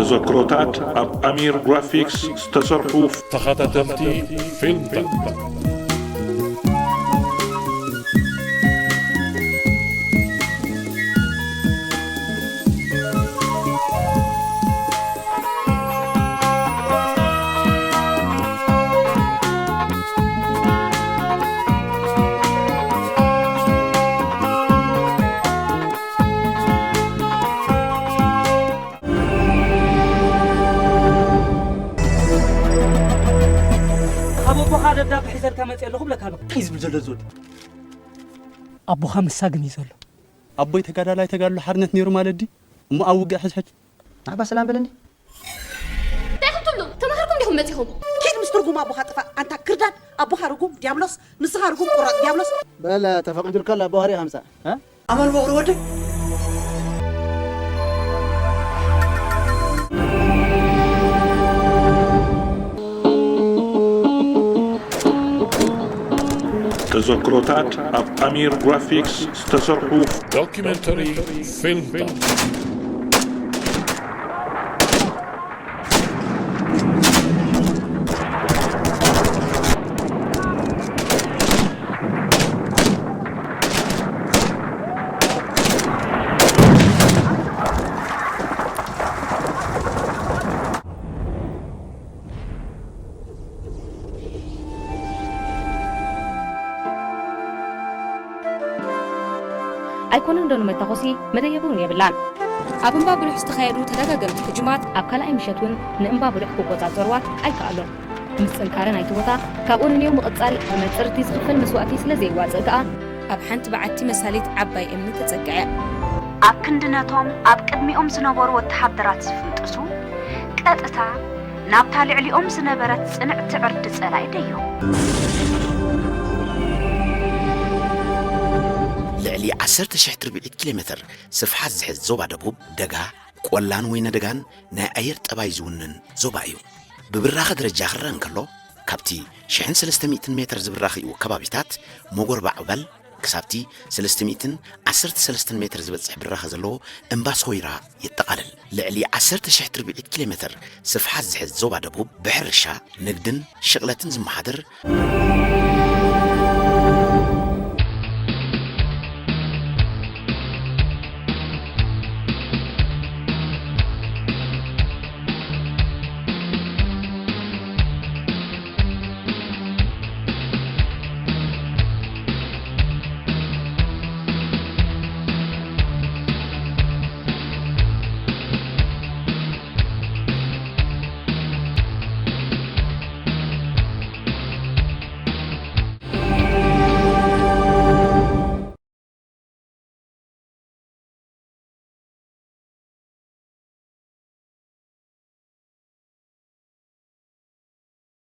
ተዘክሮታት ኣብ ኣሚር ግራፊክስ ዝተሰርሑ ተኸታተልቲ ፊልምታት። ካብ ኣቦኻ ደብዳብ ሒዘልካ መፅእ ኣለኹ ብለካ ኣሎ። እዩ ዝብል ዘሎ ዝወዲ ኣቦኻ ምሳግን እዩ ዘሎ። ኣቦይ ተጋዳላይ ተጋድሎ ሓርነት ነይሩ ማለት ድዩ? እሞ ኣብ ውግእ ሕድሕድ ናባ ሰላም በለኒ። እንታይ ኢኹም ትብሉ? ተማሃርኩም ዲኹም መጺኹም? ኪድ ምስ ትርጉም ኣቦኻ ጥፋእ ኣንታ ክርዳድ ኣቦኻ ርጉም ዲያብሎስ ንስኻ ርጉም ቁራጽ ዲያብሎስ። በል ተፈቒዱልካ ኣሎ ኣቦኻ ሪኢኻ ምጻእ። ኣመል ቦቕሪ ወደይ። ተዘክሮታት ኣብ ኣሚር ግራፊክስ ዝተሰርሑ ዶኪመንተሪ ፊልምታት። ኣይኮነን ዶ ንመታኾሲ መደየቢ እውን የብላን። ኣብ እምባ ብሉሕ ዝተኻየዱ ተደጋገምቲ ህጁማት ኣብ ካልኣይ ምሸት እውን ንእምባ ብሉሕ ክቆጻጸርዋ ኣይከኣሉን። ምስ ጽንካረ ናይቲ ቦታ ካብኡ ንንየው ምቕጻል ብመጽርቲ ዝኽፈል መስዋእቲ ስለ ዘየዋጽእ ከኣ ኣብ ሓንቲ በዓቲ መሳሊት ዓባይ እምኒ ተጸግዐ። ኣብ ክንዲ ነቶም ኣብ ቅድሚኦም ዝነበሩ ወተሃደራት ዝፍንጥሱ፣ ቀጥታ ናብታ ልዕሊኦም ዝነበረት ጽንዕቲ ዕርዲ ጸላኢ ደዮም። ልዕሊ ዓሰርተ ሽሕ ትርብዒት ኪሎ ሜተር ስፍሓት ዝሕዝ ዞባ ደቡብ ደጋ፣ ቆላን ወይነ ደጋን ናይ ኣየር ጠባይ ዝውንን ዞባ እዩ። ብብራኸ ደረጃ ክረአ እንከሎ፣ ካብቲ ሽሕን ሰለስተ ሚእትን ሜትር ዝብራኸኡ ከባቢታት ሞጎር ባዕበል ክሳብቲ ሰለስተ ሚእትን ዓሰርተ ሰለስተን ሜትር ዝበጽሕ ብራኸ ዘለዎ እምባ ሶይራ የጠቓልል። ልዕሊ ዓሰርተ ሽሕ ትርብዒት ኪሎ ሜተር ስፍሓት ዝሕዝ ዞባ ደቡብ ብሕርሻ፣ ንግድን ሽቕለትን ዝመሓደር